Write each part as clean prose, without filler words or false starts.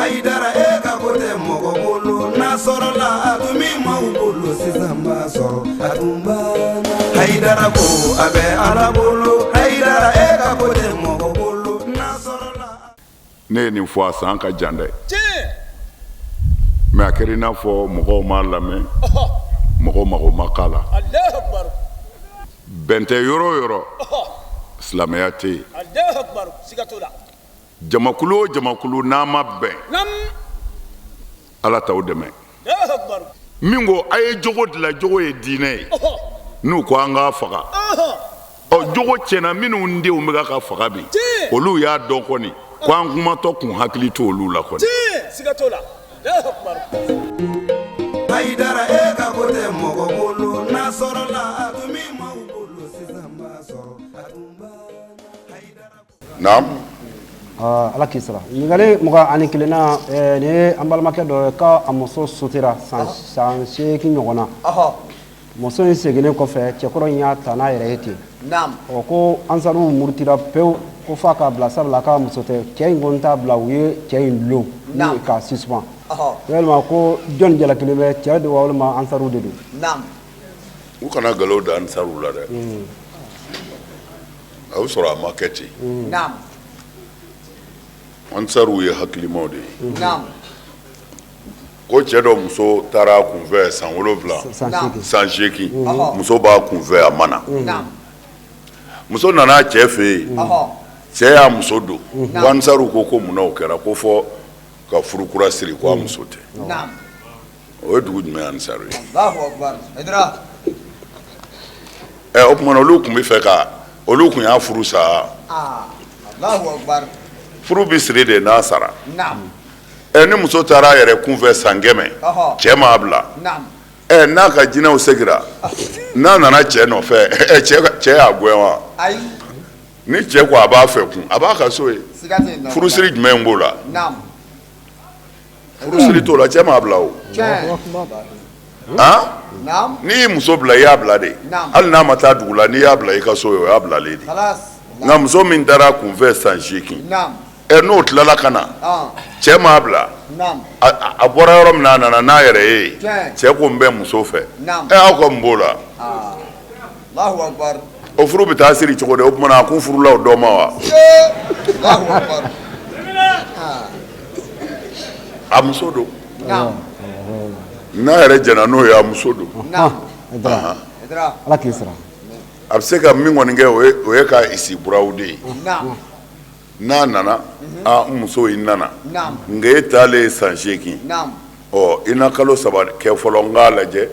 Hayidara e ka ko tɛ mɔgɔ bolo n'a sɔrɔla a tun bɛ maaw bolo sisan b'a sɔrɔ a tun banna Hayidara ko a bɛ Ala bolo Hayidara e ka ko tɛ mɔgɔ bolo n'a sɔrɔla. Ne ye nin fɔ a san ka jan dɛ mais a kɛra i n'a fɔ mɔgɔw m'a lamɛn, mɔgɔw mago ma k'a la. Bɛn tɛ yɔrɔ o yɔrɔ, silamɛya tɛ yen. Jamakulu o jamakulu n'a ma bɛn, Ala t'aw dɛmɛ. Min ko a ye jogo dilan, jogo ye diinɛ ye, n'u ko an k'a faga, ɔ jogo tiɲɛna minnu denw bɛ ka faga bi, olu y'a dɔn kɔni ko an kumatɔ kun hakili to olu la kɔni. Hayidara e ka ko tɛ mɔgɔ bolo n'a sɔrɔla a tun bɛ maaw bolo sisan b'a sɔrɔ a tun banna. Naam. Ala k'i sara ɲininkali 21nan, nin ye an balimakɛ dɔ ye k'a muso sotera san 8 ɲɔgɔn na, muso in seginnen kɔfɛ cɛkɔrɔ in y'a ta n'a yɛrɛ ye ten, ɔ ko ansaruw murutira pewu ko f'a k'a bila sabula k'a muso tɛ, cɛ in ko n t'a bila, u ye cɛ in dulon k'a suspend, yalima ko jɔn jalakilen bɛ, cɛ don wa walima ansaruw de don? U kana nkalon da ansaruw la dɛ. A y'o sɔrɔ a ma kɛ ten, ansaruw ye hakilimaw de ye, ko cɛ dɔ muso taara a kunfɛ san 7, san 8, muso b'a kunfɛ a ma na, muso nana cɛ fɛ yen, cɛ y'a muso don, ko ansaruw ko ko munna o kɛra, ko fɔ ka furu kura siri, ko a muso tɛ. O ye dugu jumɛn ansaru ye? O tuma olu tun bɛ fɛ ka olu tun y'a furu sa. Furu bɛ siri de n'a sara. Ɛ ni muso taara a yɛrɛ kunfɛ san 100, cɛ m'a bila, ɛ n'a ka jinɛw seginna, n'a nana cɛ nɔfɛ, cɛ y'a gɛn wa? Ni cɛ ko a b'a fɛ kun, a b'a ka so yen. Furusiri jumɛn b'o la? Furusiri t'o la, cɛ m'a bila o, n'i y'i muso bila i y'a bila de, hali n'a ma taa dugu la, n'i y'a bila i ka so o y'a bilalen de. Nka muso min taara kunfɛ san 8, ɛ n'o tilala ka na, cɛ m'a bila, a bɔra yɔrɔ min na a nana n'a yɛrɛ ye, cɛ ko n bɛ muso fɛ, ɛ aw ka mun b'o la? O furu bɛ taa siri cogo di? O tuma a kun furula o dɔ ma wa? A muso don, n'a yɛrɛ jɛnna n'o ye, a muso don. Ala k'i sara. A bɛ se ka min kɔni kɛ, o ye ka isiburaw de ye. N'a nana, aa n muso, i nana, nka e taalen ye san 8, ɔ i na kalo 3 kɛ fɔlɔ, n k'a lajɛ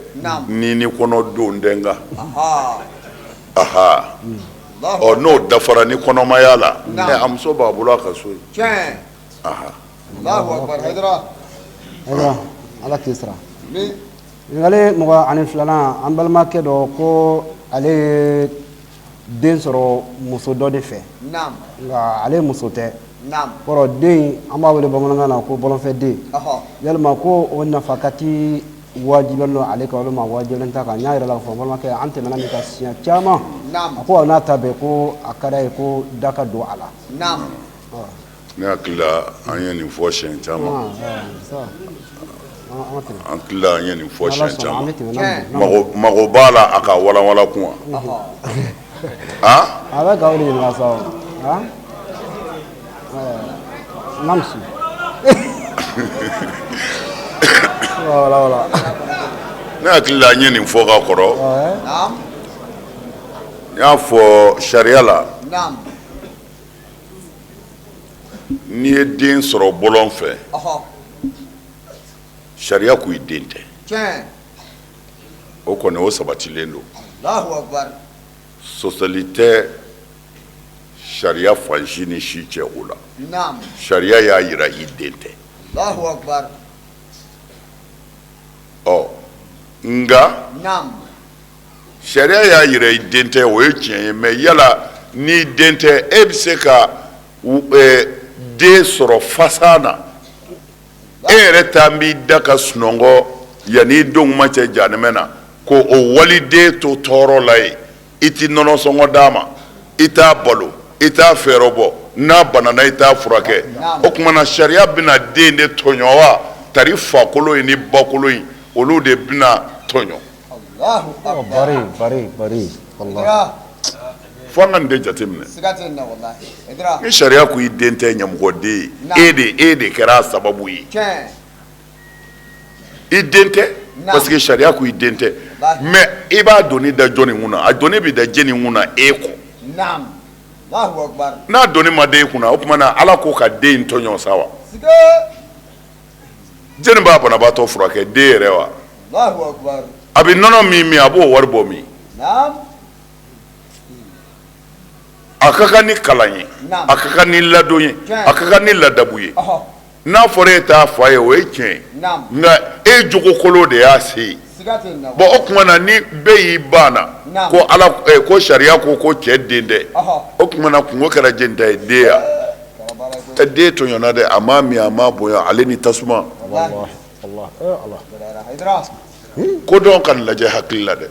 ni ni kɔnɔ don tɛ n kan. Aha, ɔ n'o dafara ni kɔnɔmaya la, a muso b'a bolo a ka so yen. Aha. Ala k'i sara. Ɲininkali 22nan, an balimakɛ dɔ ko ale ye den sɔrɔ muso dɔ de fɛ, nka ale muso tɛ, kɔrɔ den an b'a wele bamanankan na ko bɔlɔnfɛ den, yalima ko o nafakati wajibiyalen don ale kan walima wajibiyalen t'a kan? N y'a yɛrɛ la k'a fɔ balimakɛ, an tɛmɛna nin kan siɲɛ caman. A ko n'a ta bɛɛ ko a ka d'a ye ko da ka don a la. Ne hakili la an ye nin fɔ siɲɛ caman, an hakili la an ye nin fɔ siɲɛ caman. Mago b'a la a ka walanwalan kun wa? A bɛ k'aw de ɲininka sa o. Namsi. Voilà, voilà. Ne hakili la an ye nin fɔ ka kɔrɔ. N y'a fɔ sariya la, n'i ye den sɔrɔ bɔlɔn fɛ, sariya ko i den tɛ. O kɔni o sabatilen don, sɔsɔli tɛ sariya fan si ni si cɛ o la. Sariya y'a jira i den tɛ. Ɔ nka sariya y'a jira i den tɛ, o ye tiɲɛ ye, mais yala n'i den tɛ, e bɛ se ka den sɔrɔ fasan na, e yɛrɛ taa b'i da ka sunɔgɔ yanni i don kuma cɛ jahanama na, ko o waliden to tɔɔrɔ la yen, i tɛ nɔnɔ sɔngɔ d'a ma, i t'a balo, i t'a fɛɛrɛ bɔ. n'a banana i t'a furakɛ, o tuma na sariya bɛna den de tɔɲɔ wa tari fakolo in ni bakolo in olu de bɛna tɔɲɔ? Fo an ka nin de jateminɛ. Ni sariya ko i den tɛ ɲamɔgɔden ye, e de e de kɛra a sababu ye. I den tɛ parce que sariya ko i den tɛ, mais i b'a doni da jɔnni kunna? A doni bɛ da jɛni kunna? E kɔ. N'a doni ma da e kunna, o tuma na Ala ko ka den in tɔɲɔ sa wa? Jɛni b'a banabaatɔ furakɛ? Den yɛrɛ wa? A bɛ nɔnɔ min min, a b'o wari bɔ min? A ka kan ni kalan ye, a ka kan ni ladon ye, a ka kan ni ladabu ye. N'a fɔra e t'a fa ye, o ye tiɲɛ ye, nka e jogokolon de y'a se yen. Bon, o tuma na ni bɛɛ y'i ban na ko Ala ko sariya ko ko cɛ den tɛ, o tuma na kunko kɛra jɛni ta ye? Den ya den tɔɲɔna dɛ, a m'a min, a m'a bonya, ale ni tasuma. Ko dɔn ka nin lajɛ hakili la dɛ.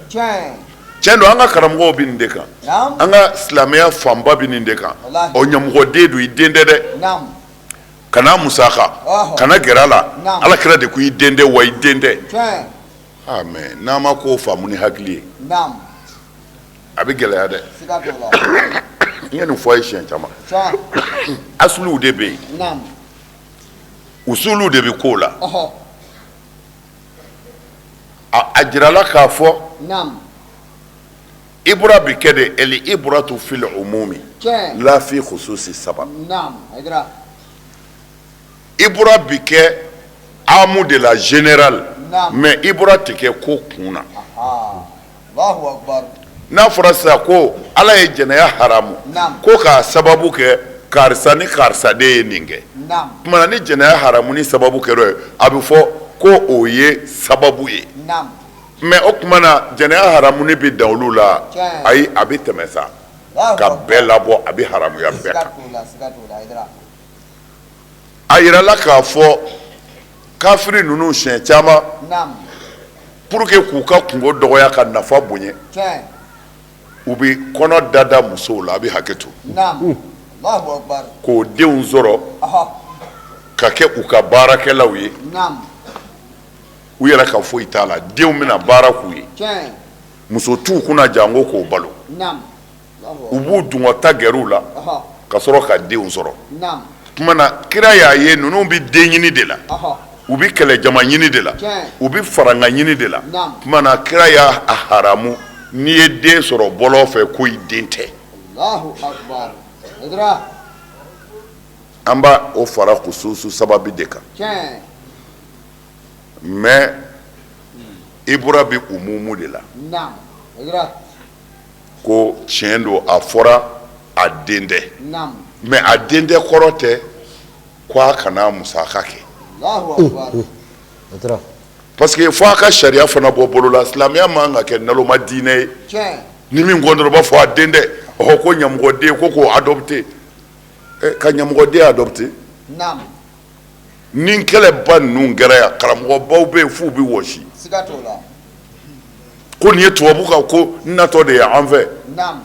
Tiɲɛ don, an ka karamɔgɔw bɛ nin de kan, an ka silamɛya fanba bɛ nin de kan. Ɔ, ɲamɔgɔden don, i den tɛ dɛ, kana musaka, kana gɛrɛ a la. Ala kira de ko i den tɛ wa, i den tɛ. Ah, mais n'an ma k'o faamu ni hakili ye, a bɛ gɛlɛya dɛ. N ye nin fɔ a ye siɲɛ caman. Asuluw de bɛ yen, usuluw de bɛ ko la. A jirala k'a fɔ ibura bɛ kɛ de el ibratu fil umumi la fi khususi sabab. Ibura bɛ kɛ amu de la, général, mais ibura tɛ kɛ ko kun na. N'a fɔra sisan ko Ala ye jɛnɛya haramu ko k'a sababu kɛ karisa ni karisa de ye nin kɛ, tuma na ni jɛnɛya haramuni sababu kɛra ye, a bɛ fɔ ko o ye sababu ye. Mais o tuma na jɛnɛya haramuni bɛ dan olu la? Ayi, a bɛ tɛmɛ sa ka bɛɛ labɔ, a bɛ haramuya bɛɛ kan. A yirala k'a fɔ kafiri ninnu siɲɛ caman, pour que k'u ka kunko dɔgɔya ka nafa bonya, u bɛ kɔnɔ dada musow la, a bɛ hakɛ to, k'o denw sɔrɔ ka kɛ u ka baarakɛlaw ye. U yɛrɛ ka foyi t'a la, denw bɛna baara k'u ye, muso t'u kunna janko k'o balo. U b'u dungɔ ta gɛrɛ u la ka sɔrɔ ka denw sɔrɔ. Tuma na kira y'a ye ninnu bɛ den ɲini de la, u bɛ kɛlɛjama ɲini de la, u bɛ faranga ɲini de la. Tuma na kira y'a haramu, n'i ye den sɔrɔ bɔlɔn fɛ, ko i den tɛ. An b'a o fara khususu sababi de kan, mais ibura bɛ umumu de la ko tiɲɛ don, a fɔra a den tɛ, mais a den tɛ kɔrɔ tɛ ko a kana musaka kɛ, parce que fo a ka sariya fana bɔ bolo la. Silamɛya man ka kɛ naloma diinɛ ye. Ni min ko dɔrɔn, b'a fɔ a den tɛ. Ɔhɔ, ko ɲamɔgɔden ko k'o adopté, ka ɲamɔgɔden adopté. Ni kɛlɛba ninnu kɛra yan, karamɔgɔbaw bɛ yen f'u bɛ wɔsi ko nin ye tubabu ka ko natɔ de ye an fɛ.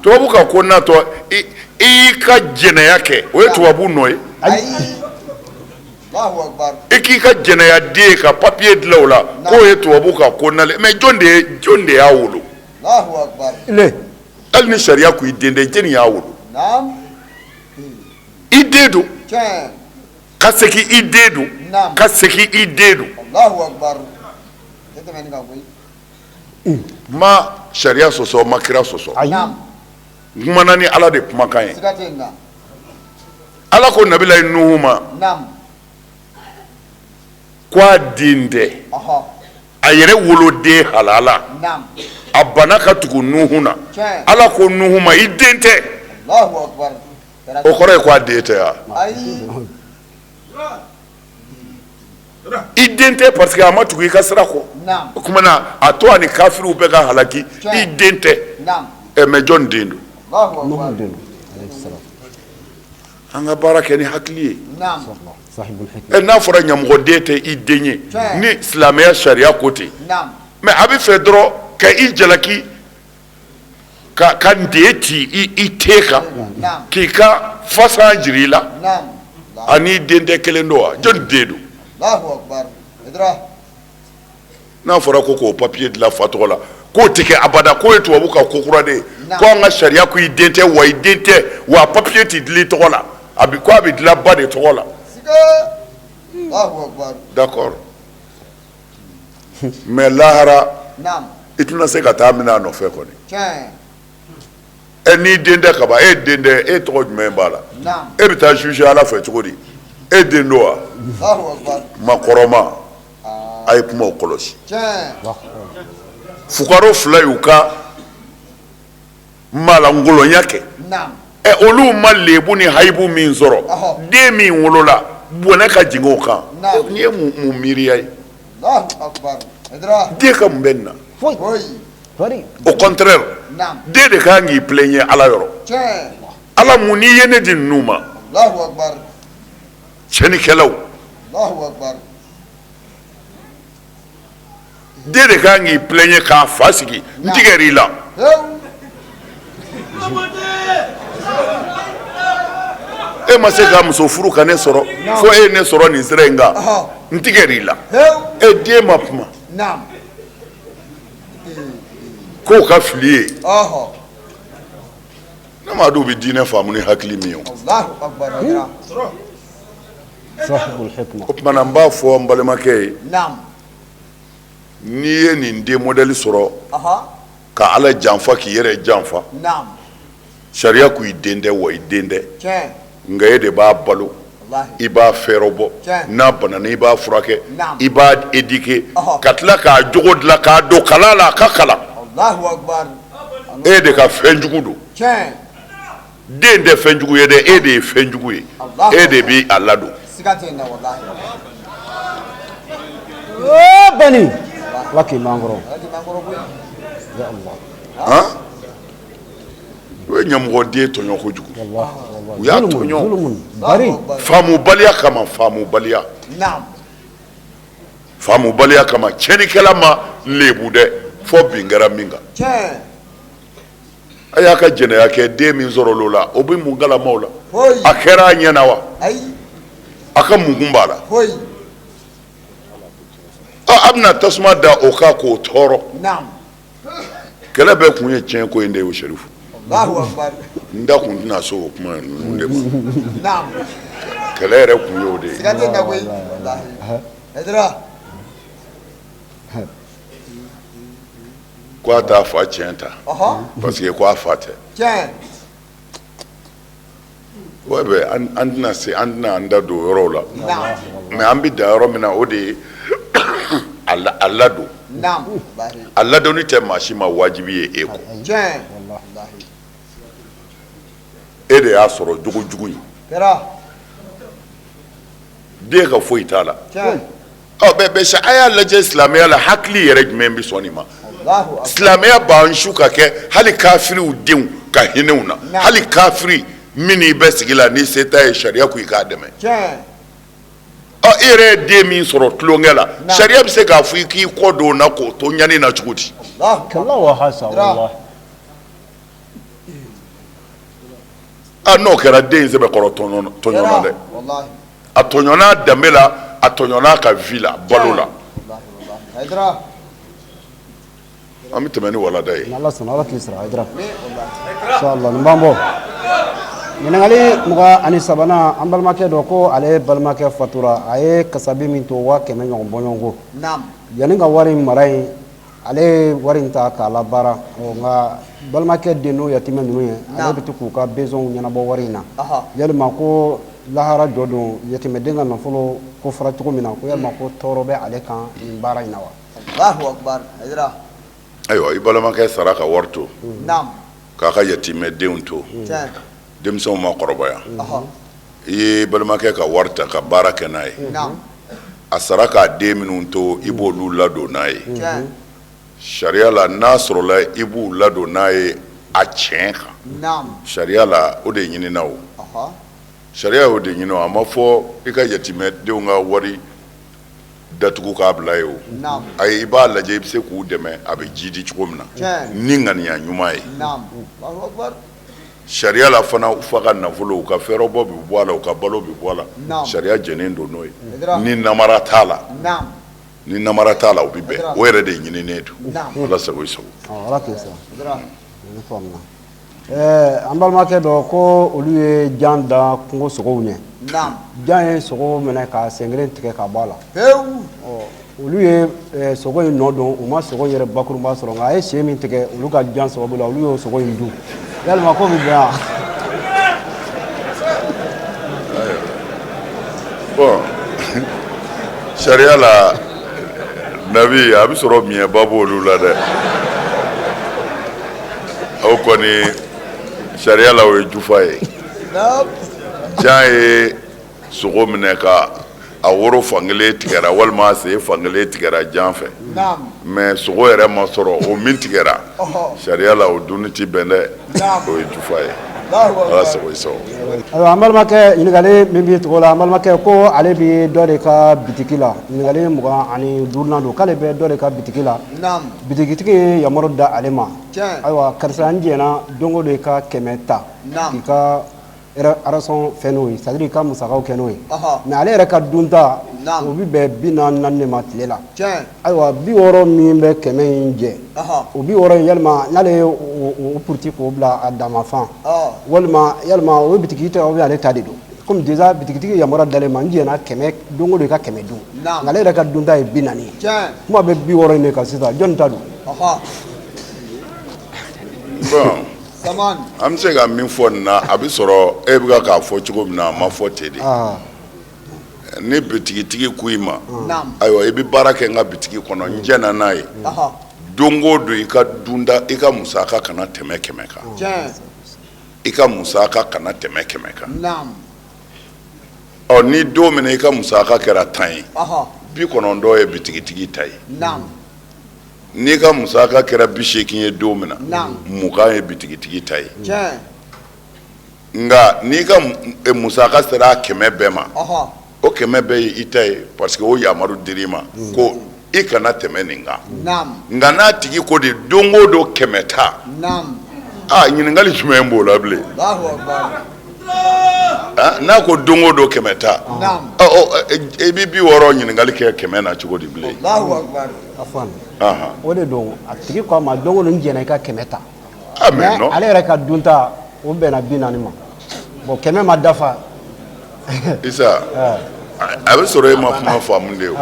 Tubabu ka ko natɔ, i y'i ka jɛnɛya kɛ, o ye tubabu nɔ ye? I k'i ka jɛnɛya den ye ka papiye dilan o la, k'o ye tubabu ka ko nalen. Mais jɔn de ye, jɔn de y'a wolo? Hali ni sariya ko i den tɛ, jɔni y'a wolo? I den don. Ka segin, i den don. Ka segin, i den don. Ma sariya sɔsɔ, ma kira sɔsɔ, n kumana ni Ala de kumakan ye. Ala ko nabilayi Nuhu ma ko a den tɛ, a yɛrɛ woloden halala. A banna ka tugu Nuhu na. Ala ko Nuhu ma i den tɛ. O kɔrɔ ye ko a den tɛ wa? I den tɛ parce que a ma tugu i ka sira kɔ. O tuma na a to a ni kafiriw bɛɛ ka halaki, i den tɛ. Ɛ, mais jɔn den don? An ka baara kɛ ni hakili ye. Ɛ, n'a fɔra ɲamɔgɔden tɛ i den ye, ni silamɛya sariya ko ten, mais a bɛ fɛ dɔrɔn ka i jalaki, ka nten ci i ten kan, k'i ka fasan jira i la a n'i den tɛ kelen don wa? Jɔni den don? N'a fɔra ko k'o papiye dilan fa tɔgɔ la, k'o tɛ kɛ abada, k'o ye tubabu ka ko kura de ye, ko an ka sariya ko i den tɛ wa, i den tɛ wa, papiye tɛ dilan i tɔgɔ la, a bɛ ko a bɛ dilan ba de tɔgɔ la. D'accord, mais lahara i tɛna se ka taa minɛ a nɔfɛ kɔni. Ɛ, n'i den tɛ kaban, e den tɛ, e tɔgɔ jumɛn b'a la? E bɛ taa juger Ala fɛ cogo di? E den don wa? Makɔrɔma, a ye kumaw kɔlɔsi. Fukaro fila y'u ka malangolonya kɛ. Ɛ, olu ma lebu ni hayibu min sɔrɔ, den min wolola, bɔnɛ ka jigin o kan. Nin ye mun miiriya ye? Den ka mun bɛ nin na? Au contraire, den de ka kan k'i plaigner Ala yɔrɔ. Ala, mun n'i ye ne di ninnu ma? Tiɲɛnikɛlaw. Den de ka kan k'i plaigner k'a fa sigi, n tigɛr'i la. E ma se ka muso furu ka ne sɔrɔ, fo e ye ne sɔrɔ nin sira in kan, n tigɛr'i la. E den ma kuma k'o ka fili ye. Ne m'a dɔn u bɛ diinɛ faamu ni hakili min ye. O tuma na, n b'a fɔ n balimakɛ ye, n'i ye nin den modèle sɔrɔ ka Ala janfa, k'i yɛrɛ janfa, sariya ko i den tɛ wa, i den tɛ, nka e de b'a balo, i b'a fɛɛrɛ bɔ, n'a banana i b'a furakɛ, i b'a éduquer, ka tila k'a jogo dilan, k'a don kalan la, a ka kalan. E de ka fɛn jugu don. Den tɛ fɛn jugu ye dɛ, e de ye fɛn jugu ye, e de bɛ a ladon. Bani, Ala k'i mɛn an kɔrɔ. U ye ɲamɔgɔden tɔɲɔ kojugu, u y'a tɔɲɔ faamubaliya kama, faamubaliya, faamubaliya kama. Tiɲɛnikɛla ma lebu dɛ, fo bin kɛra min kan. A y'a ka jɛnɛya kɛ, den min sɔrɔ o la, o bɛ mun kalama o la? A kɛra a ɲɛ na wa? A ka mun kun b'a la? A bɛna tasuma da o kan k'o tɔɔrɔ. Kɛlɛ bɛɛ kun ye tiɲɛ ko in de ye. O Serifu, n da kun tɛna se o kuma ninnu de ma. Kɛlɛ yɛrɛ kun ye o de ye. Ko a t'a fa tiɲɛ ta parce que ko a fa tɛ. Bɛ an tɛna se, an tɛna an da don yɔrɔw la, mais an bɛ da yɔrɔ min na, o de ye a ladon. A ladonni tɛ maa si ma wajibi ye e kɔ. E de y'a sɔrɔ jogo jugu in, den ka foyi t'a la. Ɔ bɛɛ bɛ sa, a y'a lajɛ, silamɛya la, hakili yɛrɛ jumɛn bɛ sɔn nin ma? Silamɛya b'an su ka kɛ hali kafiriw denw ka hinɛ u na. Hali kafiri min n'i bɛ sigi la, ni se t'a ye, sariya ko i k'a dɛmɛ. Ɔ, e yɛrɛ ye den min sɔrɔ tulonkɛ la, sariya bɛ se k'a fɔ i k'i kɔ don o na k'o to ɲani na cogo di? A n'o kɛra, den in sɛbɛkɔrɔ tɔɲɔna dɛ. A tɔɲɔna danbe la, a tɔɲɔna ka vie la, balo la. An bɛ tɛmɛ ni walada ye. Ala sɔnna, Ala k'i sara Hayidara. Inshallah, nin b'an bɔ. Ɲininkali 23nan, an balimakɛ dɔ ko ale balimakɛ fatura, a ye kasabi min to, 100 000 ɲɔgɔn bɔɲɔgɔnko. Yanni ka wari in mara yen, ale ye wari in ta k'a labaara. Nka balimakɛ den n'o yatimɛ ninnu ye, ale bɛ to k'u ka besoin ɲɛnabɔ wari in na. Yalima ko lahara jɔ don, yatimɛden ka nafolo ko fɔra cogo min na, ko yalima ko tɔɔrɔ bɛ ale kan nin baara in na wa? Ayiwa, i balimakɛ sara ka wari to, k'a ka yatimɛdenw to, denmisɛnw ma kɔrɔbaya. I ye balimakɛ ka wari ta ka baara kɛ n'a ye. A sara k'a den minnu to, i b'olu ladon n'a ye. Sariya la, n'a sɔrɔla i b'u ladon n'a ye a tiɲɛ kan, sariya la, o de ɲinina. O sariya y'o de ɲini. A ma fɔ i ka yatimɛdenw ka wari datugu k'a bila ye. O ayi, i b'a lajɛ i bɛ se k'u dɛmɛ, a bɛ ji di cogo min na ni ŋaniya ɲuman ye. Sariya la fana, u fa ka nafolo, u ka fɛɛrɛbɔ bɛ bɔ a la, u ka balo bɛ bɔ a la. Sariya jɛnnen don n'o ye. Ni namara t'a la, ni namara t'a la, o bɛ bɛn. O yɛrɛ de ɲininen don. Ala sago i sago. Ala k'i sara. An balimakɛ dɔ ko olu ye jan da kungo sogow ɲɛ. Jan ye sogo minɛ ka sen kelen tigɛ ka bɔ a la. Olu ye sogo in nɔ don, u ma sogo yɛrɛ bakurunba sɔrɔ, nka a ye sen min tigɛ olu ka jan sababu la, olu y'o sogo in dun. Yalima ko bɛ bɛn wa? Bon, sariya la, nabi, a bɛ sɔrɔ miɲɛba b'olu la dɛ. Aw kɔni, sariya la, o ye jufa ye. Jan ye sogo minɛ ka a woro fankelen tigɛra walima a sen fankelen tigɛra jan fɛ, mais sogo yɛrɛ ma sɔrɔ. O min tigɛra, sariya la, o dunni ti bɛn dɛ. O ye jufa ye. Ala sago i sago. Ayiwa, an balimakɛ, ɲininkali min b'i tugu la, an balimakɛ ko ale bɛ dɔ de ka bitiki la. Ɲininkali 25nan don. K'ale bɛ dɔ de ka bitiki la. Bitikitigi ye yamaru da ale ma: ayiwa karisa, n jɛna don o don i ka 100 ta k'i ka ration fɛn n'o ye, c'est à dire i ka musakaw kɛ n'o ye. Mais ale yɛrɛ ka dunta, o bɛ bɛn 40 40 de ma tile la. Ayiwa, 60 min bɛ 100 in jɛ, o 60 in, yalima n'ale ye o puruti k'o bila a dama fan, walima yalima o ye bitigi ta ou bien ale ta de don? Comme déjà bitigitigi yamaruya dalen ma, n jɛna 100, don o don i ka 100 dun, nka ale yɛrɛ ka dunta ye 40 ye. Kuma bɛ 60 in de kan sisan, jɔnni ta don? Bon, an bɛ se ka min fɔ nin na, a bɛ sɔrɔ e bɛ k'a fɔ cogo min na, a ma fɔ ten de. Ni bitigitigi ko i ma: ayiwa, i bɛ baara kɛ n ka bitigi kɔnɔ, n jɛnna n'a ye, don o don i ka dunda, i ka musaka kana tɛmɛ 100 kan, i ka musaka kana tɛmɛ 100 kan. Ɔ, ni don min na i ka musaka kɛra 10 ye, 90 ye bitigitigi ta ye. N'i ka musaka kɛra 80 ye don min na, 20 ye bitigitigi ta ye. Nka n'i ka musaka sera 100 bɛɛ ma, o 100 bɛɛ ye i ta ye, parce que o yamaru dir'i ma ko i kana tɛmɛ nin kan. Nka n'a tigi ko de don o don 100 ta, aa, ɲininkali jumɛn b'o la bilen? N'a ko don o don 100 ta, i bɛ 60 ɲininkali kɛ 100 na cogo di bilen? O de don, a tigi ko a ma don o don n jɛnna i ka 100 ta, mais ale yɛrɛ ka dunta, o bɛnna 40 ma. Bon, 100 ma dafa. Isa, a bɛ sɔrɔ e ma kuma faamu de. O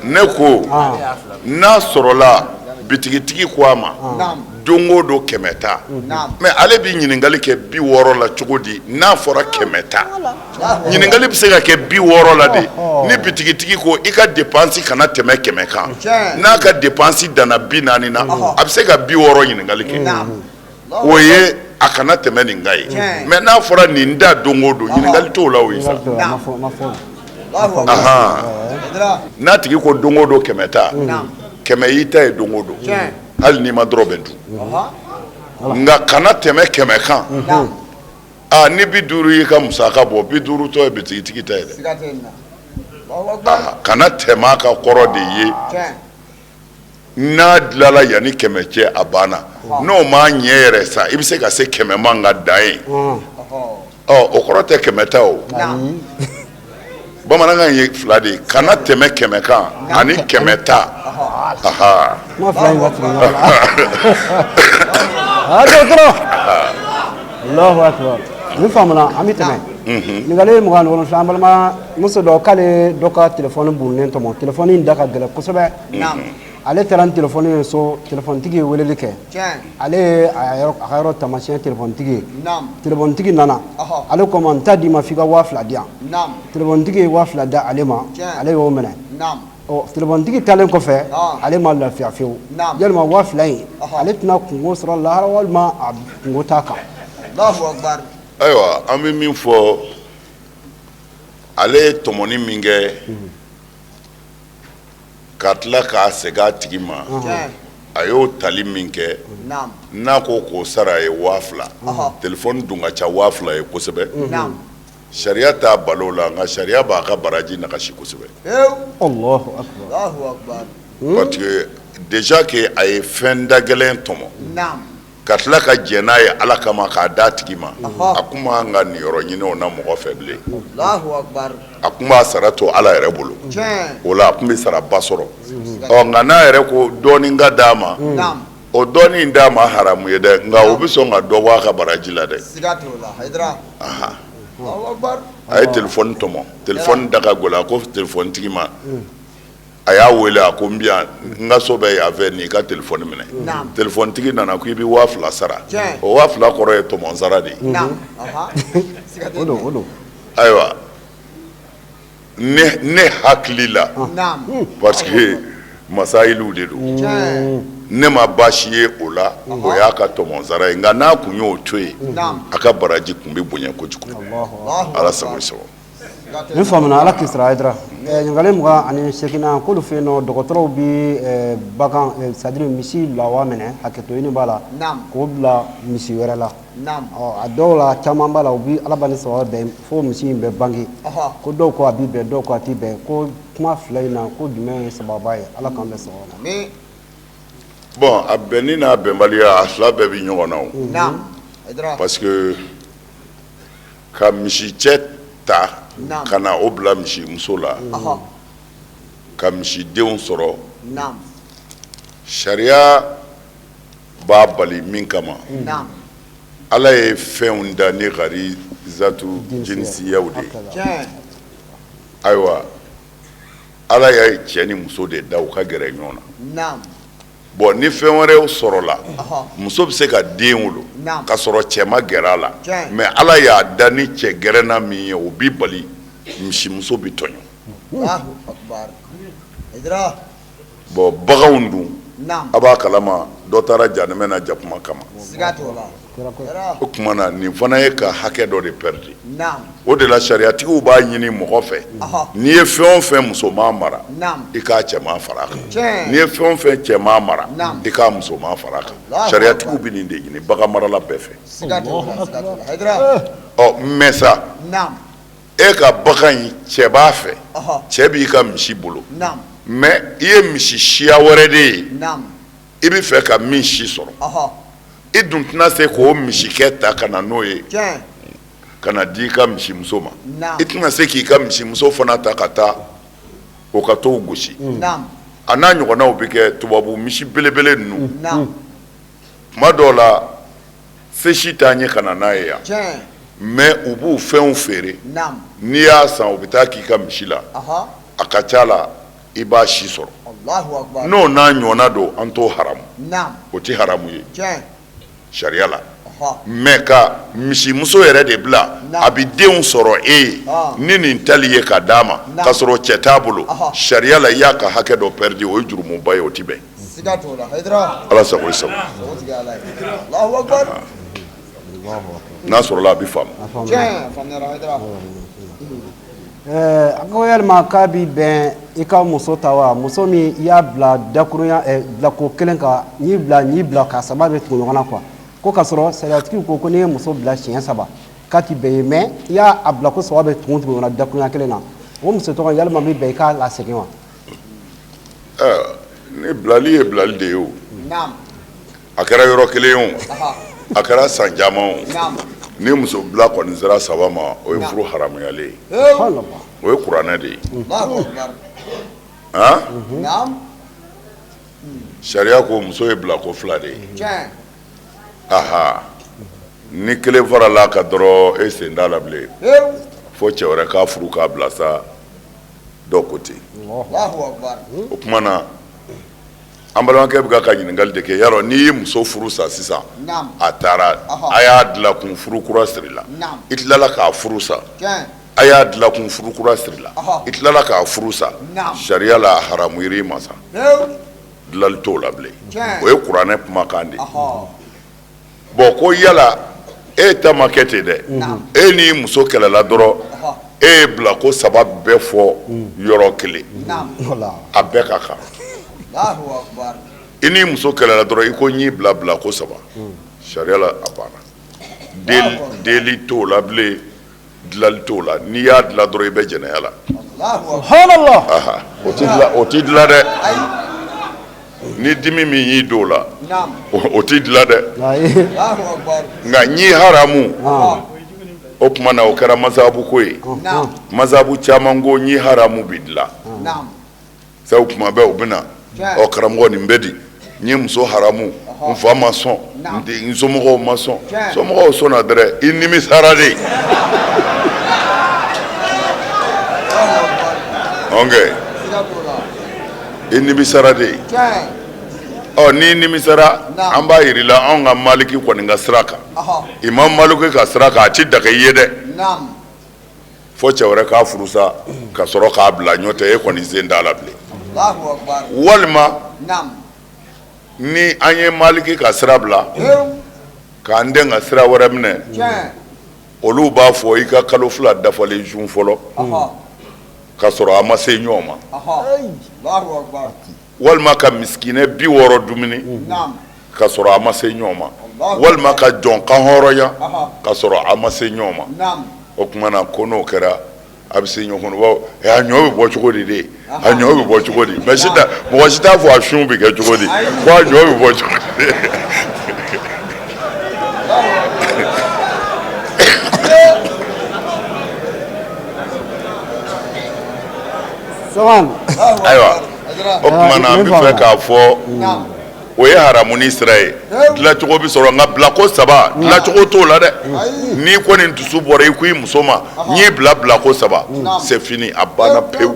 ne ko, n'a sɔrɔla bitigitigi ko a ma don o don 100 ta, mais ale bɛ ɲininkali kɛ 60 la cogo di n'a fɔra 100 ta? Ɲininkali bɛ se ka kɛ 60 la de ni bitigitigi ko i ka dépense kana tɛmɛ 100 kan. N'a ka dépense danna 40 na, a bɛ se ka 60 ɲininkali kɛ. O ye a kana tɛmɛ nin kan ye. Mais n'a fɔra nin da don o don, ɲininkali t'o la. O ye sa, n'a tigi ko don o don 100 ta, 100 y'i ta ye don o don, hali n'i ma dɔrɔmɛ dun. Nka kana tɛmɛ 100 kan. Aa, ni 50 y'i ka musaka bɔ, 50 tɔ ye bitigitigi ta ye dɛ. Kana tɛmɛ a ka kɔrɔ de ye, n'a dilanla yanni 100 cɛ, a banna. N'o m'a ɲɛ yɛrɛ sa, i bɛ se ka se 100 ma, nka dan ye. Ɔ, o kɔrɔ tɛ 100 ta. O bamanankan ye fila de ye: kana tɛmɛ 100 kan ani 100 ta. Aha. Kuma fila in ka tugu ɲɔgɔn na. A dɔgɔtɔrɔ, Allahu akbar, nin faamuna. An bɛ tɛmɛ. Ɲininkali 27, an balima muso dɔ k'ale dɔ ka telefɔni burunnen tɔmɔ. Telefɔni in da ka gɛlɛn kosɛbɛ. Ale taara ni telefɔni ye so, telefɔnitigi ye weleli kɛ. Ale ye a ka yɔrɔ taamasiyɛn telefɔnitigi ye. Telefɔnitigi nana, ale ko ma: n t'a d'i ma f'i ka 2000 di yan. Telefɔnitigi ye 2000 di ale ma, ale y'o minɛ. Ɔ, telefɔnitigi taalen kɔfɛ, ale ma lafiya fiyewu. Yalima 2000 in, ale tɛna kungo sɔrɔ lahara walima a kungo t'a kan? Ayiwa, an bɛ min fɔ, ale ye tɔmɔni min kɛ ka tila k'a segin a tigi ma, a y'o tali min kɛ, n'a ko k'o sara a ye 2000, telefɔni dun ka ca 2000 ye kosɛbɛ, sariya t'a balo la, nka sariya b'a ka baraji nagasi kosɛbɛ, parce que déjà que a ye fɛn da gɛlɛn tɔmɔ. Ka tila ka jɛn n'a ye Ala kama k'a d'a tigi ma, a kun man ka niyɔrɔ ɲini o na mɔgɔ fɛ bilen, a kun b'a sara to Ala yɛrɛ bolo, o la a kun bɛ saraba sɔrɔ. Ɔ nka n'a yɛrɛ ko dɔɔnin ka d'a ma, o dɔɔnin d'a ma haramu ye dɛ, nka o bɛ sɔn ka dɔ bɔ a ka baraji la dɛ. A ye telefɔni tɔmɔ, telefɔni da ka gɛlɛn, a ko telefɔnitigi ma, a y'a wele, a ko n bɛ yan, n ka so bɛ yan fɛ, n'i ka telefɔni minɛ. Telefɔnitigi nana ko i bɛ 2000 sara. O 2000 kɔrɔ ye tɔmɔ sara de ye. Ayiwa, ne hakili la, parce que masayilu de don, ne ma baasi ye o la, o y'a ka tɔmɔ sara ye. Nka n'a kun y'o to yen, a ka baraji kun bɛ bonya kojugu. Ala sago sago. Nin faamuna, Ala k'i sara Hayidara. Ɲininkali 28nan, k'olu fɛ yen nɔ, dɔgɔtɔrɔw bɛ bagan, c'est à dire misi lawa minɛ, hakɛto ɲini b'a la, k'o bila misi wɛrɛ la. A dɔw la, caman b'a la, u bɛ Ala ni saba bɛn fo misi in bɛ bange. Ko dɔw ko a bɛ bɛn, dɔw ko a tɛ bɛn. Ko kuma fila in na, ko jumɛn ye sababa ye? Ala k'an bɛn sawaba ma. Bon, a bɛnni n'a bɛnbaliya, a fila bɛɛ bɛ ɲɔgɔn na o, parce que ka misi cɛ ta ka na o bila misi muso la ka misidenw sɔrɔ, sariya b'a bali. Min kama, Ala ye fɛnw da ni garizatu jinisiyaw de ye. Ayiwa, Ala ye cɛ ni muso de da u ka gɛrɛ ɲɔgɔn na. Bon, ni fɛn wɛrɛw sɔrɔla, muso bɛ se ka den wolo ka sɔrɔ cɛ ma gɛrɛ a la, mais Ala y'a da ni cɛ gɛrɛna min ye, o bi bali, misimuso bɛ tɔɲɔ. Bon, baganw dun, a b'a kalama, dɔ taara janɛmɛ na jakuma kama. O tuma na, nin fana ye ka hakɛ dɔ de pɛridi. O de la, sariyatigiw b'a ɲini mɔgɔ fɛ, n'i ye fɛn o fɛn musoman mara, i k'a cɛman fara a kan. N'i ye fɛn o fɛn cɛman mara, i k'a musoman fara a kan. Sariyatigiw bɛ nin de ɲini bagan marala bɛɛ fɛ. Ɔ mais sa, e ka bagan in, cɛ b'a fɛ, cɛ b'i ka misi bolo, mais i ye misi siya wɛrɛ de ye i bɛ fɛ ka min si sɔrɔ. I dun tɛna se k'o misikɛ ta ka na n'o ye ka na di i ka misimuso ma. I tɛna se k'i ka misimuso fana ta ka taa o ka t'o gosi. A n'a ɲɔgɔnnaw bɛ kɛ tubabu misi belebele ninnu. Tuma dɔw la, se si t'an ye ka na n'a ye yan, mais u b'u fɛnw feere. N'i y'a san, u bɛ taa k'i ka misi la. A ka ca la, i b'a si sɔrɔ. N'o n'a ɲɔgɔnna don, an t'o haramu, o tɛ haramu ye sariya la. Mais ka misimuso yɛrɛ de bila a bɛ denw sɔrɔ e ye ni nin tali ye ka d'a ma ka sɔrɔ cɛ t'a bolo, sariya la, i y'a ka hakɛ dɔ pɛridi. O ye jurumuba ye, o tɛ bɛn. Ala sago i sago. N'a sɔrɔla a bɛ faamu. A ko yalima k'a bɛ bɛn i ka muso ta wa, muso min i y'a bila dakurunya bilako kelen ka n'i bila n'i bila ka saba bɛ tugu ɲɔgɔn na quoi, ko k'a sɔrɔ sariyatigiw ko ko n'i ye muso bila siɲɛ saba k'a ti bɛn ye, mais i y'a bila ko saba bɛ tugu tugu ɲɔgɔn na dakurunya kelen na, o muso tɔgɔ, yalima bɛ bɛn i k'a lasegin wa? Ni bilali ye bilali de ye, o a kɛra yɔrɔ kelen ye, o a kɛra san caman, o ni muso bila kɔni sera saba ma, o ye furu haramuyalen ye. O ye kuranɛ de ye. Sariya ko muso ye bila ko fila de ye. Aha, ni kelen farala kan dɔrɔn, e sen t'a la bilen, fo cɛ wɛrɛ k'a furu k'a bila sa. Dɔw ko ten. O tuma na, an balimakɛ bɛ ka ɲininkali de kɛ. Yarɔ, n'i ye muso furu sa sisan, a taara, a y'a dilan kun, furu kura sirila, i tilala k'a furu sa, a y'a dilan kun, furu kura sirila, i tilala k'a furu sa, sariya la, a haramuyara i ma sa, dilali t'o la bilen. O ye kuranɛ kumakan de ye. Bon, ko yala e ta ma kɛ ten dɛ, e ni muso kɛlɛla dɔrɔn, e ye bila ko saba bɛɛ fɔ yɔrɔ kelen, a bɛɛ ka kan. I ni muso kɛlɛla dɔrɔn, i ko n y'i bila bila ko saba, sariya la, a banna. Deli t'o la bilen, dilali t'o la. N'i y'a dilan dɔrɔn, i bɛ jɛnɛya la. O tɛ dilan dɛ. Ni dimi min y'i don o la, o t'i dilan dɛ. Nka ɲi haramu, o tuma na o kɛra masabu ko ye. Masabu caman ko ɲi haramu bɛ dilan. Sabu tuma bɛɛ u bɛ na, ɔ karamɔgɔ nin bɛ di, n ye muso haramu, n fa ma sɔn, n somɔgɔw ma sɔn. Somɔgɔw sɔnna dɛrɛ, i nimisara de. Ok, i nimisara de. Ɔ n'i nimisara, an b'a yir'i la anw ka Maliki kɔni ka sira kan, Imam Maliki ka sira kan, a ti daga i ye dɛ. Fo cɛ wɛrɛ k'a furu sa ka sɔrɔ k'a bila, ɲɔ tɛ e kɔni sen t'a la bilen. Walima ni an ye Maliki ka sira bila k'an den ka sira wɛrɛ minɛ, olu b'a fɔ i ka kalo 2 dafalen sun fɔlɔ ka sɔrɔ a ma se ɲɔgɔn ma, walima ka misikinɛ 60 dumuni ka sɔrɔ a ma se ɲɔgɔn ma, walima ka jɔn kan hɔrɔnya ka sɔrɔ a ma se ɲɔgɔn ma. O tuma na ko n'o kɛra a bɛ se ɲɔgɔn kɔnɔ. A ɲɔ bɛ bɔ cogo di de? A ɲɔ bɛ bɔ cogo di? Mais mɔgɔ si t'a fɔ a sun bɛ kɛ cogo di, ko a ɲɔ bɛ bɔ cogo di. Ayiwa, o tuma na an bɛ fɛ k'a fɔ o ye haramuni sira ye. Dilacogo bɛ sɔrɔ, nka bilako 3 dilacogo t'o la dɛ. N'i kɔni dusu bɔra i ko i muso ma n y'i bila bilako 3, c'est fini, a banna pewu.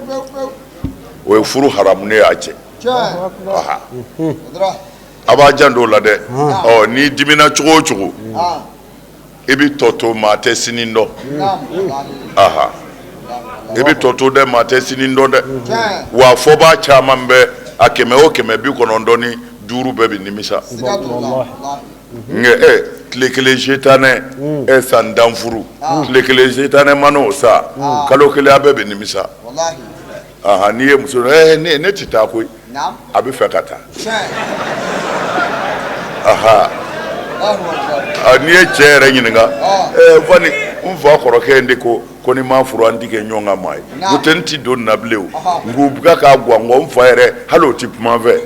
O ye furu haramuni ye a cɛ. A b'a janto o la dɛ. Ɔ n'i dimina cogo o cogo, i bɛ tɔ to, maa tɛ sini dɔn. Aha, i bɛ tɔ to dɛ, maa tɛ sini dɔn dɛ. Wa fɔbaa caman bɛ a 100 o 100, 95 bɛɛ bɛ nimisa. Nka tile kelen setanɛ, san 10 furu, tile kelen setanɛ man'o sa, kalo kelen a bɛɛ bɛ nimisa. Aha, n'i ye muso ne tɛ taa koyi, a bɛ fɛ ka taa. Aha, n'i ye cɛ yɛrɛ ɲininka, fani n fa kɔrɔkɛ in de ko ko ni ma furu an tɛ kɛ ɲɔgɔn ka maa ye, n'o tɛ n tɛ don nin na bilen o. N k'u bɛ k'a gwan n fa yɛrɛ hali o tɛ kuma n fɛ.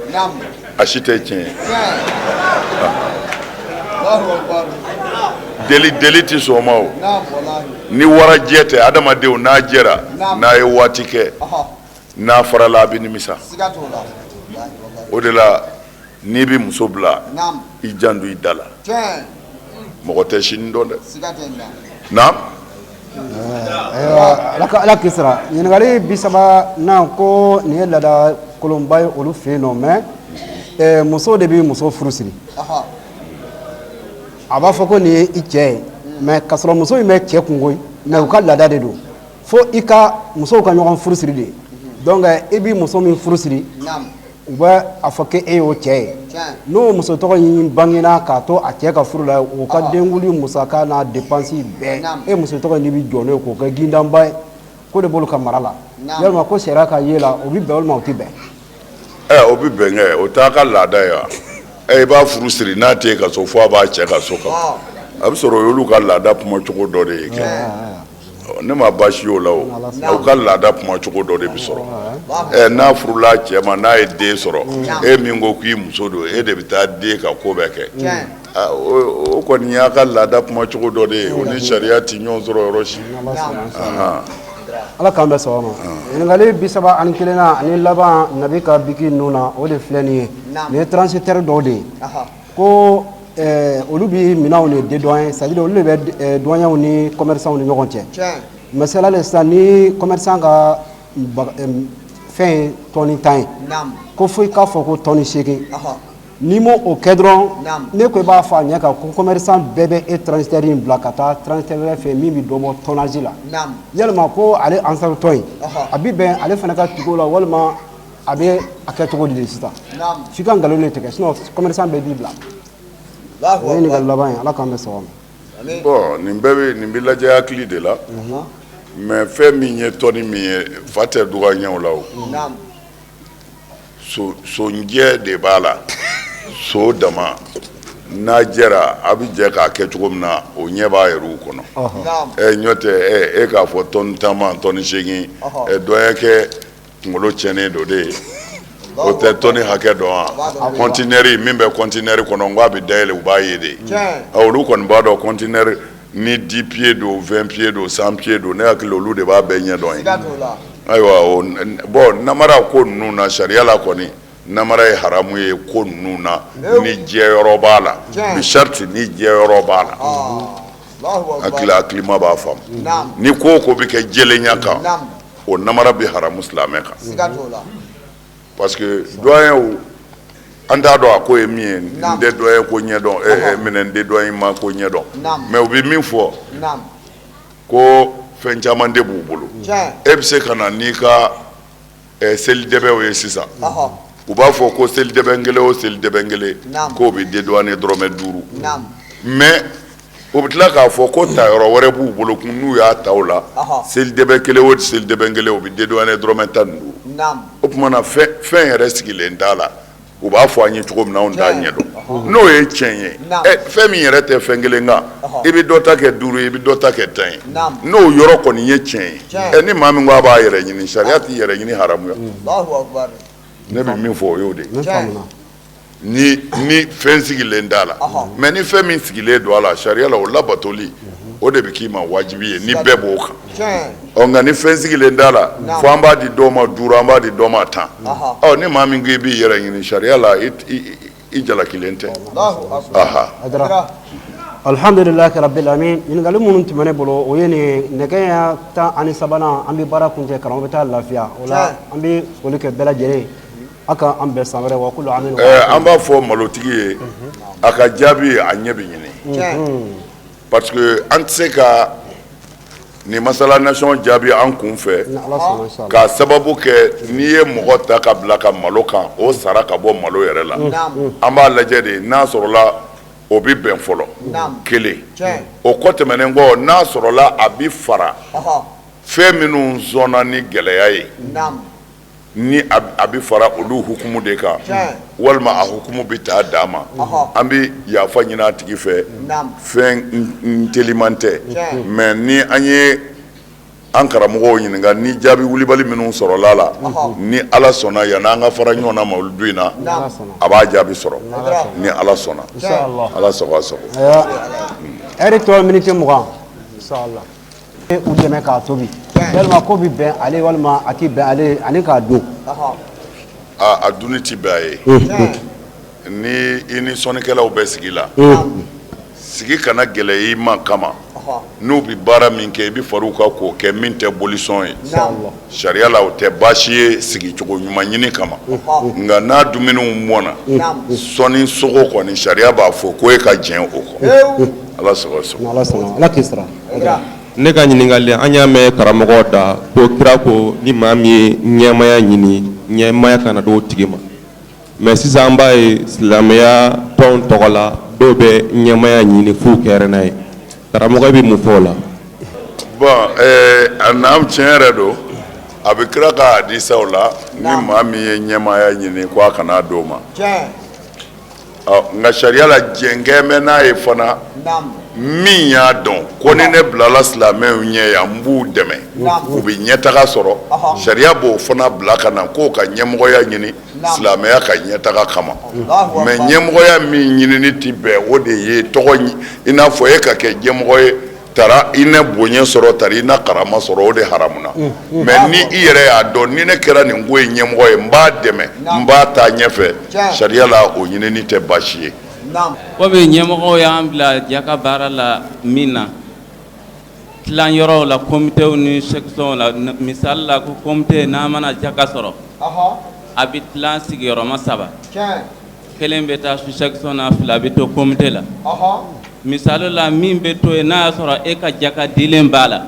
A si tɛ tiɲɛ ye. Deli deli tɛ sɔn o ma o. Ni warajɛ tɛ adamadenw n'a jɛra, n'a ye waati kɛ, n'a farala, a bɛ nimisa. O de la n'i bɛ muso bila, i janto i da la, mɔgɔ tɛ sini dɔn dɛ. Naam. Ala k'i sara. Ɲininkali 30nan ko nin ye laada kolonba ye olu fɛ yen nɔ, mais muso de bɛ muso furu siri. A b'a fɔ ko nin ye i cɛ ye, mais k'a sɔrɔ muso in bɛ cɛ kun koyi. Mais u ka laada de don fo i ka musow ka ɲɔgɔn furu siri de. Donc i bɛ muso min furu siri, u bɛ a fɔ k'e y'o cɛ ye. N'o muso tɔgɔ in bangena k'a to a cɛ ka furu la, o ka denkuli musaka n'a dépense bɛɛ, e muso tɔgɔ in bɛ jɔ n'o ye k'o kɛ gindanba ye. Ko de b'olu ka mara la. Yalima ko sariya ka ye la, o bɛ bɛn walima o tɛ bɛn? O bɛ bɛn kɛ, o t'a ka laada ye wa? I b'a furu siri n'a tɛ e ka so, fo a b'a cɛ ka so kan. A bɛ sɔrɔ o y'olu ka laada kumacogo dɔ de ye kɛ. Ne ma baasi y'o la, o aw ka laada kumacogo dɔ de bɛ sɔrɔ. Ɛ n'a furula cɛ ma, n'a ye den sɔrɔ, e min ko k'i muso don, e de bɛ taa den ka ko bɛɛ kɛ. O kɔni y'a ka laada kumacogo dɔ de ye, o ni sariya tɛ ɲɔgɔn sɔrɔ yɔrɔ si. Ala k'an bɛn sawaba ma. Ɲininkali 31nan ani laban nabi ka biki ninnu na, o de filɛ nin ye. Nin ye transitaire dɔw de ye ko olu bɛ minɛnw de dédouaner, c'est à dire olu de bɛ douaniers ni commerçants ni ɲɔgɔn cɛ. Masala le sisan, ni commerçant ka fɛn ye tɔni 10 ye, ko fo i k'a fɔ ko tɔni 8. N'i m'o o kɛ dɔrɔn, ne ko i b'a fɔ a ɲɛ kan ko commerçant bɛɛ bɛ e transitaire in bila ka taa transitaire wɛrɛ fɛ min bɛ dɔ bɔ tonnage la. Yalima ko ale ansar tɔn in, a bɛ bɛn ale fana ka tugu o la, walima a bɛ a kɛ cogo di de sisan? F'i ka nkalon de tigɛ, sinon commerçant bɛɛ b'i bila. O ye ɲininkali laban ye. Ala k'an bɛn sawaba ma. Bon, nin bɛɛ bɛ nin bɛ lajɛ hakili de la, mais fɛn min ye tɔni min ye, fa tɛ douanier la o. Sonjɛ de b'a la, so dama n'a jɛra, a bɛ jɛ k'a kɛ cogo min na, o ɲɛ b'a yɛrɛw kɔnɔ. Ɛ ɲɔ tɛ e k'a fɔ tɔni 10 ma tɔni 8, dɔ kɛ kunkolo tiɲɛnen dɔ de ye. O tɛ tɔni hakɛ dɔn wa? Kɔntinɛri min bɛ kɔntinɛri kɔnɔ, n ko a bɛ dayɛlɛ, u b'a ye de. Olu kɔni b'a dɔn kɔntinɛri ni 10 pieds don, 20 pieds don, 100 pieds don. Ne hakili, olu de b'a bɛɛ ɲɛdɔn ye. Ayiwa, bon, namara ko ninnu na, sariya la kɔni, namara ye haramu ye ko ninnu na ni jɛyɔrɔ b'a la, bi sariti ni jɛyɔrɔ b'a la. Hakili hakilima b'a faamu, ni ko o ko bɛ kɛ jɛlenya kan, o namara bɛ haramu silamɛ kan, parce que doyen, an t'a dɔn a ko ye min ye. N tɛ doyen ko ɲɛdɔn, minɛ n tɛ doyen ma ko ɲɛdɔn, mais u bɛ min fɔ ko fɛn caman de b'u bolo. E bɛ se ka na n'i ka selidɛbɛw ye sisan, u b'a fɔ ko selidɛbɛ kelen o selidɛbɛ kelen k'o bɛ dédouaner dɔrɔmɛ 5, mais o bɛ tila k'a fɔ ko tayɔrɔ wɛrɛ b'u bolo kun, n'u y'a ta o la, selidɛbɛ kelen o selidɛbɛ kelen, o bɛ dédouaner dɔrɔmɛ 15. O tuma na, fɛn yɛrɛ sigilen t'a la. U b'a fɔ an ye cogo min na, anw t'a ɲɛdɔn. N'o ye tiɲɛ ye, fɛn min yɛrɛ tɛ fɛn kelen kan, i bɛ dɔ ta kɛ 5 ye, i bɛ dɔ ta kɛ 10 ye, n'o yɔrɔ kɔni ye tiɲɛ ye, ni maa min ko a b'a yɛrɛ ɲini, sariya t'i yɛrɛ ɲini haramuya. Ne bɛ min fɔ, o y'o de ye, ni fɛn sigilen t'a la. Mais ni fɛn min sigilen don a la sariya la, o labatoli, o de bɛ k'i ma wajibi ye ni bɛɛ b'o kan. Ɔ, nka ni fɛn sigilen t'a la, fo an b'a di dɔw ma 5, an b'a di dɔw ma 10, ɔ, ni maa min ko i b'i yɛrɛ ɲini sariya la, i jalakilen tɛ. Aha. Alhamdulilahi rabbil alamin. Ɲininkali minnu tun bɛ ne bolo, o ye nin nɛgɛ ɲɛ 13nan, an bɛ baara kuncɛ, karamɔgɔ bɛ taa lafiya. O la, an bɛ foli kɛ bɛɛ lajɛlen ye. A ka an bɛn san wɛrɛ wa kulu amin. An b'a fɔ malotigi ye, a ka jaabi, a ɲɛ bɛ ɲini, parce que an tɛ se ka nin masala nasɔn jaabi an kun fɛ, k'a sababu kɛ n'i ye mɔgɔ ta ka bila ka malo kan, o sara ka bɔ malo yɛrɛ la. An b'a lajɛ de, n'a sɔrɔla o bɛ bɛn fɔlɔ kelen. O kɔ tɛmɛnen kɔ, n'a sɔrɔla a bɛ fara fɛn minnu sɔnna ni gɛlɛya ye, ni a bɛ fara olu hukumu de kan, walima a hukumu bɛ taa d'a ma, an bɛ yafa ɲini a tigi fɛ. Fɛn teliman tɛ, mais ni an ye an karamɔgɔw ɲininka, ni jaabi wulibali minnu sɔrɔla la, ni Ala sɔnna, yanni an ka fara ɲɔgɔn na mawuludu in na, a b'a jaabi sɔrɔ ni Ala sɔnna. Ala sago a sago. Ɛri tɔ miniti 20, inshallah. U dɛmɛ k'a tobi, walima ko bɛ bɛn ale, walima a tɛ bɛn ale ani k'a dun? A dunni tɛ bɛn a ye. Ni i ni sɔnnikɛlaw bɛ sigi la, sigi kana gɛlɛya i ma kama n'u bɛ baara min kɛ, i bɛ fara u kan k'o kɛ, min tɛ bolisɔn ye sariya la, o tɛ baasi ye sigicogo ɲuman ɲini kama. Nka n'a dumuniw mɔna, sɔnni sogo kɔni, sariya b'a fɔ ko e ka jɛn o kɔ. Ala sago sago. Ala sɔnna, Ala k'i sara. Ne ka ɲininkali, an y'a mɛn karamɔgɔ da ko kira ko ni maa min ye ɲɛmaya ɲini, ɲɛmaya kana d'o tigi ma. Mais sisan an b'a ye silamɛya tɔn tɔgɔ la, dɔw bɛ ɲɛmaya ɲini f'u kɛra n'a ye. Karamɔgɔ bɛ mun fɔ o la? Bon, a naam, tiɲɛ yɛrɛ don, a bɛ kira ka hadisaw la, ni maa min ye ɲɛmaya ɲini, ko a kana d'o ma. Nka sariya la, jɛnkɛ bɛ n'a ye fana, min y'a dɔn ko ni ne bilala silamɛw ɲɛ yan, n b'u dɛmɛ, u bɛ ɲɛtaga sɔrɔ, sariya b'o fana bila ka na k'o ka ɲɛmɔgɔya ɲini silamɛya ka ɲɛtaga kama. Mais ɲɛmɔgɔya min ɲinini tɛ bɛn, o de ye tɔgɔ, i n'a fɔ e ka kɛ ɲɛmɔgɔ ye tara i na bonya sɔrɔ, tari i na karama sɔrɔ, o de haramuna. Mais ni i yɛrɛ y'a dɔn ni ne kɛra nin ko ye ɲɛmɔgɔ ye, n b'a dɛmɛ, n b'a taa ɲɛfɛ, sariya la, o ɲinini tɛ baasi ye. Komi ɲɛmɔgɔw y'an bila jaka baara la min na, tilan yɔrɔw la, komitew ni sectionw la, misali la, ko komite n'a mana jaka sɔrɔ, a bɛ tilan sigiyɔrɔma saba, kelen bɛ taa sous section na, fila bɛ to komite la. Misali la, min bɛ to yen, n'a y'a sɔrɔ e ka jaka dilen b'a la,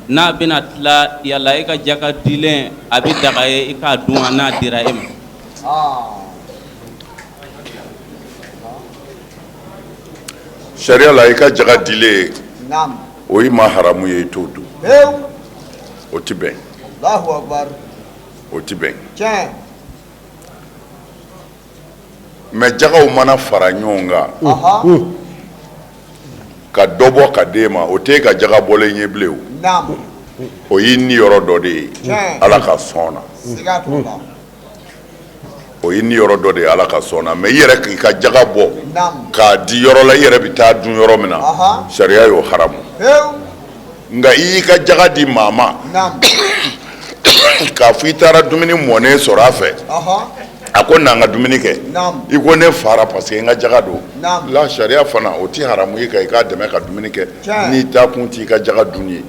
n'a bɛna tila, yala e ka jaka dilen, a bɛ daga ye i k'a dun wa, n'a dira e ma? Sariya la, i ka jaga dilen, o y'i ma haramu ye, i t'o dun, o tɛ bɛn, o tɛ bɛn. Mais jagaw mana fara ɲɔgɔn kan ka dɔ bɔ ka d'e ma, o t'e ka jaga bɔlen ye bilen, o o y'i niyɔrɔ dɔ de ye Ala ka sɔn na. O ye niyɔrɔ dɔ de ye Ala ka sɔn na mais i yɛrɛ k'i ka jaga bɔ k'a di yɔrɔ la i yɛrɛ bɛ taa dun yɔrɔ min na, sariya y'o haramu. Nka i y'i ka jaga di maa ma k'a fɔ i taara dumuni mɔnen sɔrɔ a fɛ, a ko na n ka dumuni kɛ, i ko ne fara parce que n ka jaga don, la sariya fana o tɛ haramu ye kan i k'a dɛmɛ ka dumuni kɛ n'i taa kun t'i ka jaga dunni ye.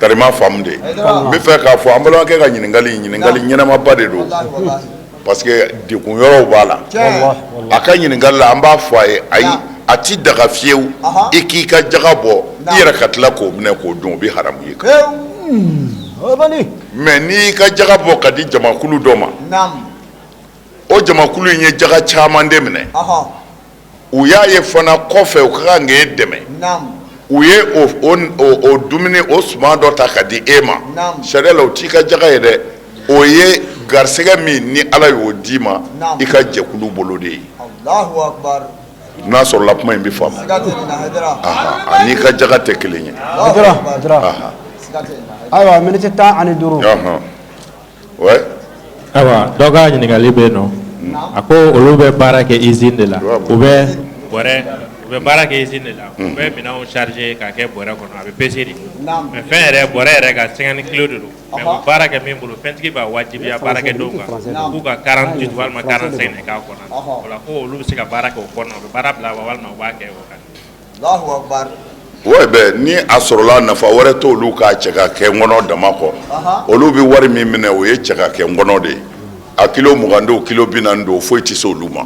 Tari m'a faamu de n bɛ fɛ k'a fɔ an balimakɛ ka ɲininkali ɲininkali ɲɛnamaba de don parce que degun yɔrɔw b'a la a ka ɲininkali la an b'a fɔ a ye ayi a ti daga fiyewu i k'i ka jaga bɔ i yɛrɛ ka tila k'o minɛ k'o dun o bɛ haramu ye mais n'i y'i ka jaga bɔ ka di jamakulu dɔ ma o jamakulu in ye jaga caman de minɛ u y'a ye fana kɔfɛ u ka kan k'e dɛmɛ u ye o dumuni o suman dɔ ta ka di e ma sariya la o t'i ka jaga ye dɛ o ye garisɛgɛ min ni Ala y'o d'i ma i ka jɛkulu bolo de ye n'a sɔrɔla kuma in bɛ faamu a n'i ka jaga tɛ kelen ye. Ayiwa miniti 15. Ayiwa dɔ ka ɲininkali bɛ yen nɔ a ko olu bɛ baara kɛ usine de la u bɛ bɔrɛ u bɛ baara kɛ usine de la u bɛ minɛnw charger ka kɛ bɔrɛ kɔnɔ a bɛ peser de mais fɛn yɛrɛ bɔrɛ yɛrɛ ka 50 kilos de don mais u bɛ baara kɛ min bolo fɛntigi b'a wajibiya baarakɛdenw kan k'u ka 48 walima 45 de k'a kɔnɔ o la ko olu bɛ se ka baara kɛ o kɔnɔ u bɛ baara bila wa walima u b'a kɛ o kan. Ouais ben ni a sɔrɔla nafa wɛrɛ t'olu k'a cɛ ka kɛ nkɔnɔ dama kɔ olu bɛ wari min minɛ o ye cɛ ka kɛ nkɔnɔ de ye a kilo 20 don kilo 40 don foyi tɛ se olu ma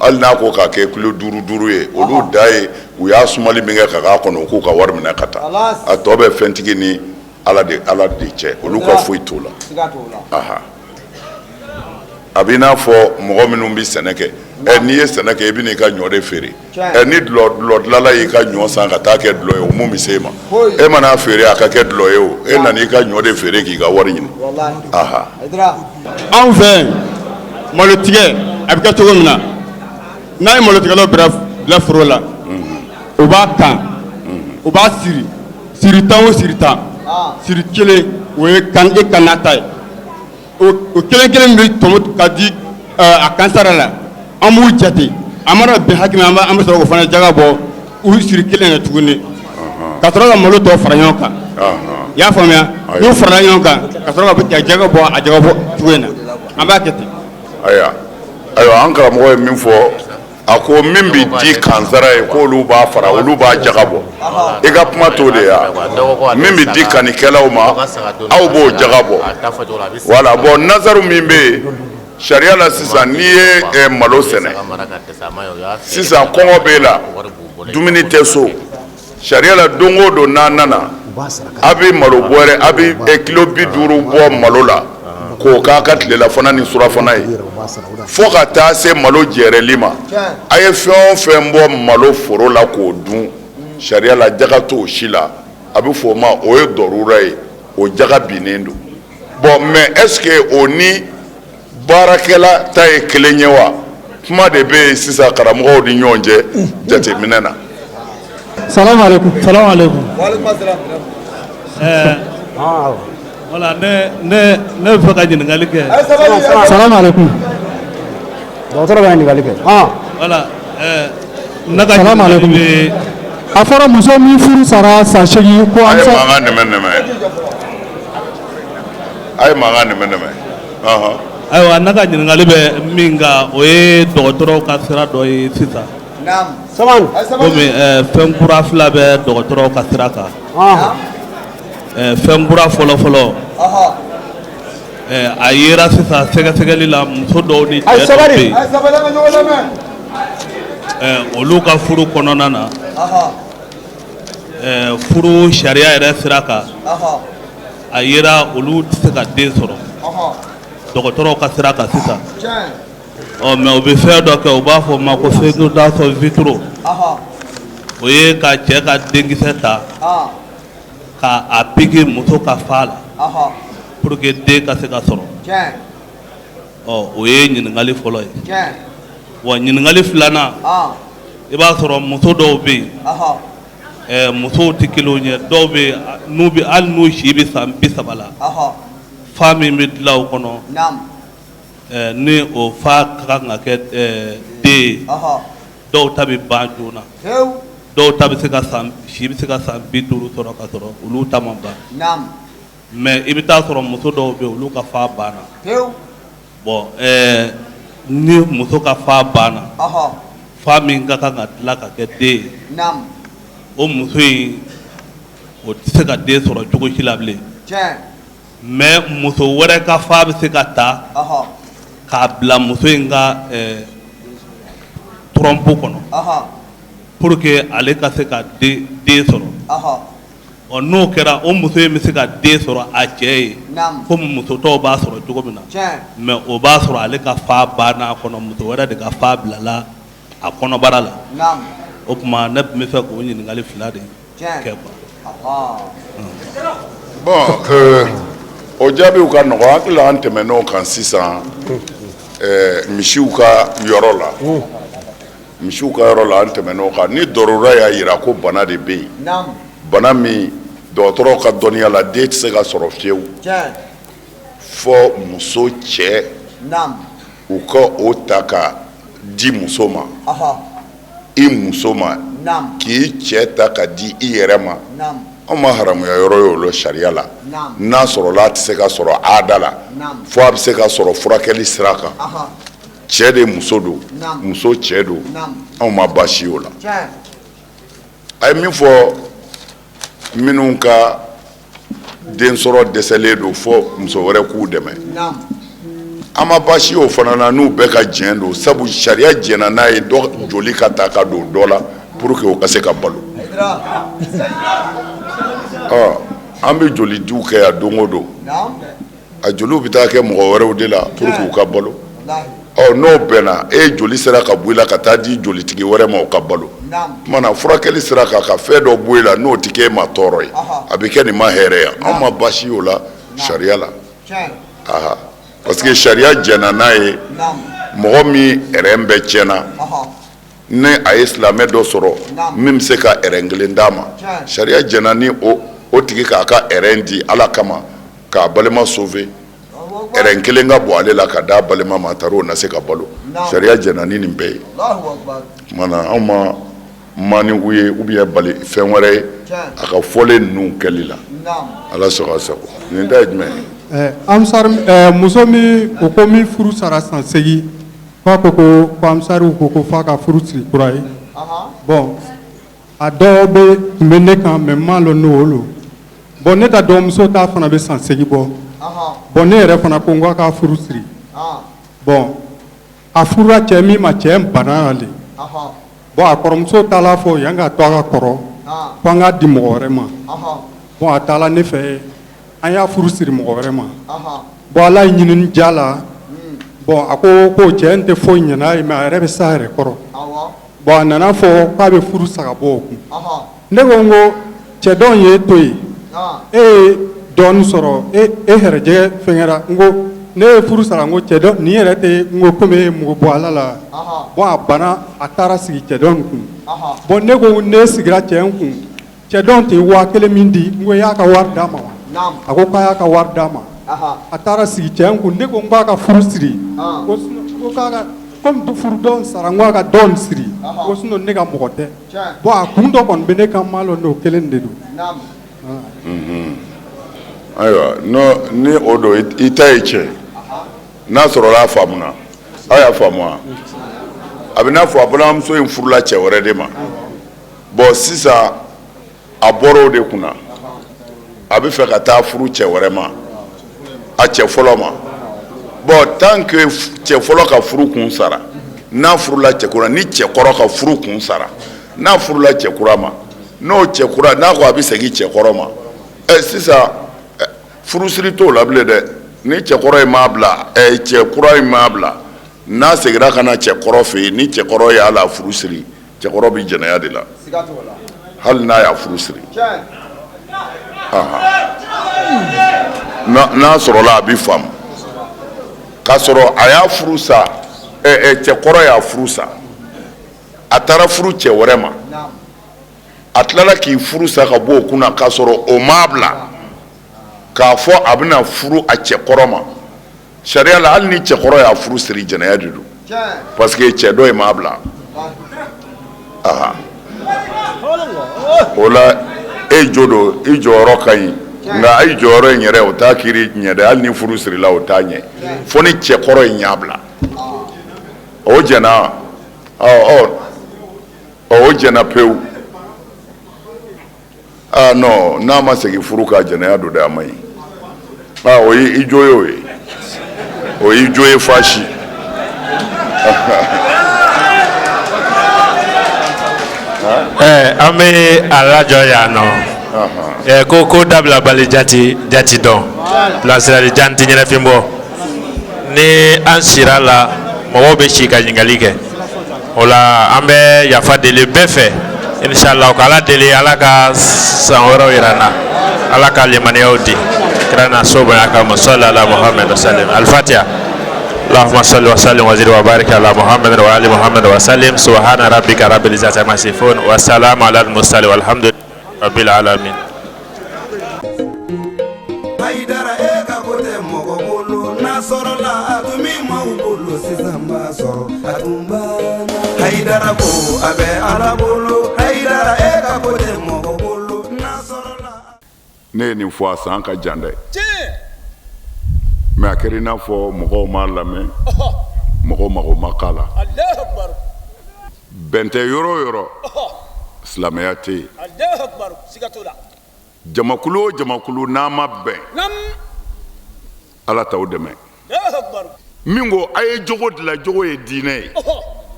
hali n'a ko k'a kɛ kilo duuru duuru ye olu da ye u y'a sumali min kɛ ka k'a kɔnɔ u k'u ka wari minɛ ka taa a tɔ bɛ fɛntigi ni Ala de Ala de cɛ olu ka foyi t'o la a b'i n'a fɔ mɔgɔ minnu bɛ sɛnɛ kɛ ɛ n'i ye sɛnɛ kɛ i bɛ n'i ka ɲɔ de feere ɛ ni dulɔ dilanla y'i ka ɲɔ san ka taa kɛ dulɔ ye o mun bɛ se e ma e man'a feere a ka kɛ dulɔ ye o e nana i ka ɲɔ de feere k'i ka wari ɲini aha. Anw fɛ malotigɛ a bɛ kɛ cogo min na n'a ye malotigɛlaw bila foro la u b'a kan u b'a siri siri 10 o siri 10 siri kelen o ye kan e kanna ta ye o kelen kelen bɛ tɔmɔ ka di a kansara la an b'u jate a mana bɛn hakɛ min an bɛ sɔrɔ k'o fana jaga bɔ u siri kelen na tuguni ka sɔrɔ ka malo tɔ fara ɲɔgɔn kan i y'a faamuya n'u farala ɲɔgɔn kan ka sɔrɔ ka jaga bɔ a jaga bɔ cogo in na an b'a kɛ ten. Ayiwa ayiwa an karamɔgɔ ye min fɔ a ko min bɛ di kansara ye k'olu b'a fara olu b'a jaga bɔ i ka kuma t'o de ye min bɛ di kannikɛlaw ma aw b'o jaga bɔ voilà bon nazaru min bɛ yen sariya la sisan n'i ye malo sɛnɛ sisan kɔngɔ b'e la dumuni tɛ so sariya la don o don n'a nana a bɛ malo bɔrɛ a bɛ kilo 50 bɔ malo la k'o k'a ka tilelafana ni surafana ye fo ka taa se malo jɛrɛli ma a ye fɛn o fɛn bɔ malo foro la k'o dun sariya la jaga t'o si la a bɛ fɔ o ma o ye dɔrura ye o jaga binnen don bon mais est ce que o ni baarakɛla ta ye kelen ye wa kuma de bɛ yen sisan karamɔgɔw ni ɲɔgɔn cɛ jateminɛ na. Salamu aleykum salamu aleykum. Ɛɛ voilà ne ne ne bɛ fɛ ka ɲininkali kɛ. Salamu aleykum. Dɔgɔtɔrɔ bɛ ɲininkali kɛ. Voilà ɛɛ ne ka ɲininkali bɛ. A fɔra muso min furu sara san 8 ko an. A ye mankan nɛmɛ nɛmɛ. A ye mankan nɛmɛ nɛmɛ. Ayiwa ne ka ɲininkali bɛ min kan o ye dɔgɔtɔrɔw ka sira dɔ ye sisan komi fɛn kura fila bɛ dɔgɔtɔrɔw ka sira kan fɛn kura fɔlɔfɔlɔ a yera sisan sɛgɛsɛgɛli la muso dɔw ni cɛ dɔw bɛ yen olu ka furu kɔnɔna na furu sariya yɛrɛ sira kan a yera olu tɛ se ka den sɔrɔ dɔgɔtɔrɔw ka sira kan sisan ɔ mais u bɛ fɛn dɔ kɛ u b'a fɔ o ma ko fécondation vitro o ye ka cɛ ka denkisɛ ta ka a piquer muso ka fa la pour que den ka se ka sɔrɔ ɔ o ye ɲininkali fɔlɔ ye wa ɲininkali filanan i b'a sɔrɔ muso dɔw bɛ yen musow tɛ kelen ye dɔw bɛ n'u bɛ hali n'u si bɛ san 30 la fa min bɛ dilan o kɔnɔ Ni o fa ka kan ka kɛ den ye, dɔw ta bɛ ban joona, dɔw ta bɛ se ka san si bɛ se ka san 50 sɔrɔ ka sɔrɔ olu ta ma ban, mais i bɛ taa sɔrɔ muso dɔw bɛ yen, olu ka fa banna. Bon, ni muso ka fa banna, fa min ka kan ka tila ka kɛ den ye, o muso in o tɛ se ka den sɔrɔ cogo si la bilen. Mais muso wɛrɛ ka fa bɛ se ka ta k'a bila muso in ka trompe kɔnɔ pour que ale ka se ka den sɔrɔ. Ɔ, n'o kɛra, o muso in bɛ se ka den sɔrɔ a cɛ ye komi muso tɔw b'a sɔrɔ cogo min na, mais o b'a sɔrɔ ale ka fa banna a kɔnɔ, muso wɛrɛ de ka fa bilala a kɔnɔbara la. O tuma ne tun bɛ fɛ k'o ɲininkali fila de kɛ quoi. Bon, o jaabiw ka nɔgɔn. Hakili la, an tɛmɛn'o kan sisan misiw ka yɔrɔ la. Misiw ka yɔrɔ la, an tɛmɛn'o kan. Ni dɔrɔra y'a jira ko bana de bɛ yen, bana min dɔgɔtɔrɔw ka dɔnniya la, den tɛ se ka sɔrɔ fiyewu fɔ muso cɛ u ka o ta ka di muso ma, i muso ma, k'i cɛ ta ka di i yɛrɛ ma. Anw ma haramuya yɔrɔ ye o la sariya la. N'a sɔrɔla a tɛ se ka sɔrɔ aada la, fo a bɛ se ka sɔrɔ furakɛli sira kan, cɛ de muso don, muso cɛ don, anw ma baasi o la. A ye min fɔ, minnu ka densɔrɔ dɛsɛlen don fo muso wɛrɛ k'u dɛmɛ, an ma baasi o fana na n'u bɛɛ ka jɛn don, sabu sariya jɛnna n'a ye dɔ joli ka ta ka don dɔ la pour que o ka se ka balo. Ɔ, an bɛ joli diw kɛ yan don o don, a joliw bɛ taa kɛ mɔgɔ wɛrɛw de la pour que u ka balo. Ɔ, n'o bɛnna, e joli sera ka bɔ i la ka taa di jolitigi wɛrɛ ma, o ka balo. Tuma na furakɛli sira kan, ka fɛn dɔ bɔ i la, n'o tɛ kɛ e ma tɔɔrɔ ye, a bɛ kɛ nin ma hɛrɛ ye. Anw ma baasi y'o la sariya la, aha, parce que sariya jɛnna n'a ye. Mɔgɔ min rein bɛɛ tiɲɛna, ni a ye silamɛ dɔ sɔrɔ min bɛ se ka rein kelen d'a ma, sariya jɛnna ni o tigi k'a ka rein di Ala kama k'a balima sauver. Rein kelen ka bɔ ale la ka d'a balima ma, a taara o na se ka balo. Sariya jɛnna ni nin bɛɛ ye. Tuma na anw ma maniku ye ou bien bali fɛn wɛrɛ ye a ka fɔlen ninnu kɛli la. Ala sago sago. Nin ta ye jumɛn ye? Ansar, muso min o ko min furu sara san 8, k'a ko ko ansariw ko f'a ka furu siri kura ye. Bon, a dɔw bɛ tun bɛ ne kan, mais n m'a lɔn n'o lo. Bon, ne ka dɔgɔmuso ta fana bɛ san 8 bɔ. Bon, ne yɛrɛ fana ko n k'a ka furu siri. Bon, a furula cɛ min ma, cɛ banna de. Bon, a kɔrɔmuso taala fɔ yan ka to a ka kɔrɔ ko an k'a di mɔgɔ wɛrɛ ma. Bon, a taala ne fɛ, an y'a furu siri mɔgɔ wɛrɛ ma. Bon, Ala ye ɲinini diya la. Bon, a ko ko cɛ in tɛ foyi ɲɛ n'a ye, mais a yɛrɛ bɛ s'a yɛrɛ kɔrɔ. Bon, a nana fɔ k'a bɛ furu sa ka bɔ o kun. Ne ko n ko cɛ dɔ in ye to yen, e ye dɔɔnin sɔrɔ, e hɛrɛjɛ fɛnkɛra. N ko ne ye furu sara, n ko cɛ dɔ nin yɛrɛ tɛ, n ko komi e ye mugu bɔ Ala la. Bon, a banna, a taara sigi cɛ dɔ in kun. Bon, ne ko ne sigira cɛ in kun, cɛ dɔ tun ye 1000 min di, n ko i y'a ka wari d'a ma wa? A ko k'a y'a ka wari d'a ma. A taara sigi cɛ in kun. Ne ko n k'a ka furu siri, ko ko k'a ka komi furu dɔ sara, n ko a ka dɔ in siri, ko sinon ne ka mɔgɔ tɛ. Bon, a kun dɔ kɔni bɛ ne kan, n m'a lɔn n'o kelen de don. Ayiwa, ni o don, i ta ye tiɲɛ n'a sɔrɔla a faamuna. Aw y'a faamu wa? A bɛ n'a fɔ a balimamuso in furula cɛ wɛrɛ de ma. Bon, sisan a bɔra o de kunna, a bɛ fɛ ka taa furu cɛ wɛrɛ ma, a cɛ fɔlɔ ma. Bon, tant que cɛ fɔlɔ ka furu kun sara, n'a furula cɛ kura, ni cɛ kɔrɔ ka furu kun sara, n'a furula cɛ kura ma, n'o cɛ kura n'a ko a bɛ segin cɛ kɔrɔ ma, ɛ, sisan furusiri t'o la bilen dɛ. Ni cɛ kɔrɔ in m'a bila, ɛ, cɛ kura in m'a bila, n'a seginna ka na cɛ kɔrɔ fɛ yen, ni cɛ kɔrɔ y'a la furu siri, cɛkɔrɔ bɛ jɛnɛya de la hali n'a y'a furu siri. N'a sɔrɔla a bɛ faamu k'a sɔrɔ a y'a furu sa, cɛkɔrɔ y'a furu sa, a taara furu cɛ wɛrɛ ma, a tilala k'i furu sa ka bɔ o kunna k'a sɔrɔ o m'a bila k'a fɔ a bɛna furu a cɛkɔrɔ ma. Sariya la hali ni cɛkɔrɔ y'a furu siri jɛnɛya de don parce que cɛ dɔ in m'a bila. Aha. O la e jo don, i jɔyɔrɔ ka ɲi, nka i jɔyɔrɔ in yɛrɛ o t'a kiiri ɲɛ dɛ. Hali ni furu sirila o t'a ɲɛ fo ni cɛkɔrɔ in y'a bila. O jɛnna ɔ ɔ o jɛnna pewu. Ah non, n'a ma segin furu kan jɛnɛya don dɛ, a man ɲi. Ah, o ye i jo ye, o ye o y'i jo ye faasi. An bɛ a lajɔ yan nɔ. Ko ko dabila bali jati jati dɔn bilasirali jan tɛ ɲɛnafin bɔ. Ni an sira la mɔgɔw bɛ si ka ɲininkali kɛ, o la an bɛ yafa deli bɛɛ fɛ inshallah, ka Ala deli Ala ka san wɛrɛw yira an na, Ala ka limaniyaw di kira na so bonya kama. Salli ala Muhammad wa sallim. Al-Fatiha. اللهم صل وسلم وزد وبارك على محمد وآل محمد وسلم. سبحان ربك رب العزة عما يصفون والسلام على المرسلين والحمد لله رب العالمين. Hayidara e ka ko tɛ mɔgɔ bolo n'a sɔrɔla a tun bɛ maaw bolo sisan b'a sɔrɔ a tun banna. Hayidara ko a bɛ Ala bolo. Hayidara e ka ko tɛ mɔgɔ bolo n'a sɔrɔla. Ne ye nin fɔ a san ka jan dɛ, mais a kɛra i n'a fɔ mɔgɔw m'a lamɛn, mɔgɔw mago ma k'a la. Bɛn tɛ yɔrɔ o yɔrɔ, silamɛya tɛ yen. Jamakulu o jamakulu n'a ma bɛn, Ala t'aw dɛmɛ. Min ko a ye jogo dilan, jogo ye diinɛ ye,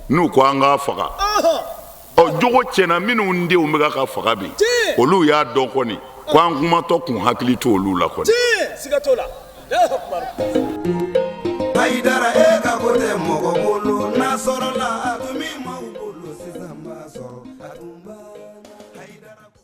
n'u ko an k'a faga, ɔ jogo tiɲɛna minnu denw bɛ ka faga bi, olu y'a dɔn kɔni ko an kumatɔ kun hakili t'olu la kɔni. Hayidara e ka ko tɛ mɔgɔ bolo n'a sɔrɔla a tun bɛ